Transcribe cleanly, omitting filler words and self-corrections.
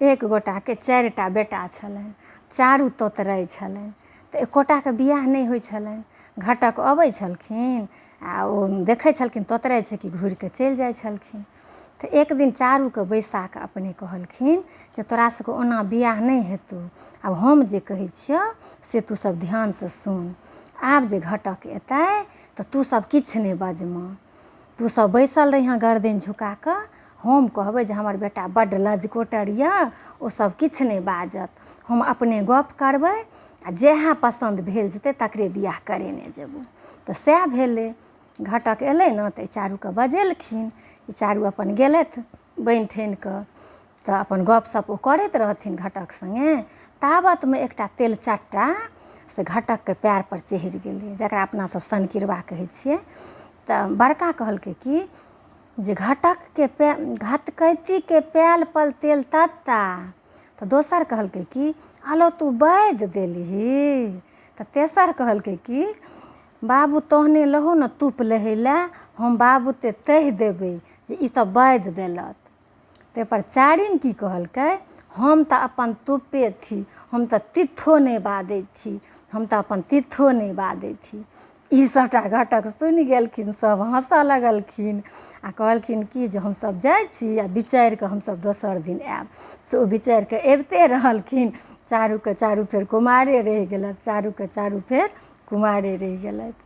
एक गोटाके चारिटा बेटा छलनि, चारू तोतराइ छलनि। तऽ एकोटाके बियाह नहि होइ छलनि। घटक अबै छलखिन आ ओ देखै छलखिन तोतराइ छै कि घुरिकऽ चलि जाइ छलखिन। तऽ एक दिन चारूके बैसा कऽ अपने कहलखिन जे तोरा सबके ओना बियाह नहि हेतौ, आब हम जे कहै छियौ से तू सब ध्यानसँ सुन। आब जे घटक एतै तऽ तू सब किछु नहि बजमह, तू सब बैसल रहिहँ गर्दनि झुका कऽ। हम कहबै जे हमर बेटा बड्ड लजकोटर यऽ, ओ सब किछु नहि बाजत, हम अपने गप करबै आ जएह पसन्द भेल जेतै तकरे बियाह करेने जेबौ। तऽ सएह भेलै। घटक एलै ने तऽ ई चारूके बजेलखिन। ई चारू अपन गेलथि बनि ठानि कऽ, तऽ अपन गपशप ओ करैत रहथिन घटक सङ्गे। ताबतमे एकटा तेलचट्टा से घटकके पएरपर चढ़ि गेलै, जकरा अपना सब सनकिरबा कहै छियै। तऽ बड़का कहलकै कि जे घटकके पै घटकैतीके पायल पर तेल तत्ता। तऽ दोसर कहलकै कि आलो तू बादि देलही। तऽ तेसर कहलकै कि बाबू तोहने लहो ने तुप लहै लए, हम बाबू ते तहि देबै जे ई तऽ बादि देलत। ताहिपर चारिम की कहलकै, हम तऽ अपन तुपे थी, हम तऽ तिथो नहि बाजै छी, हम तऽ अपन तिथो नहि बाजै छी। ई सभटा घटक सुनि गेलखिन, सभ हँसऽ लगलखिन आ कहलखिन कि जे हमसभ जाइ छी आ विचारि कऽ हमसभ दोसर दिन आयब। से ओ विचारि कऽ अबिते रहलखिन, चारूके चारू फेर कुमारे रहि गेलथि, चारूके चारू फेर कुमारे रहि गेलथि।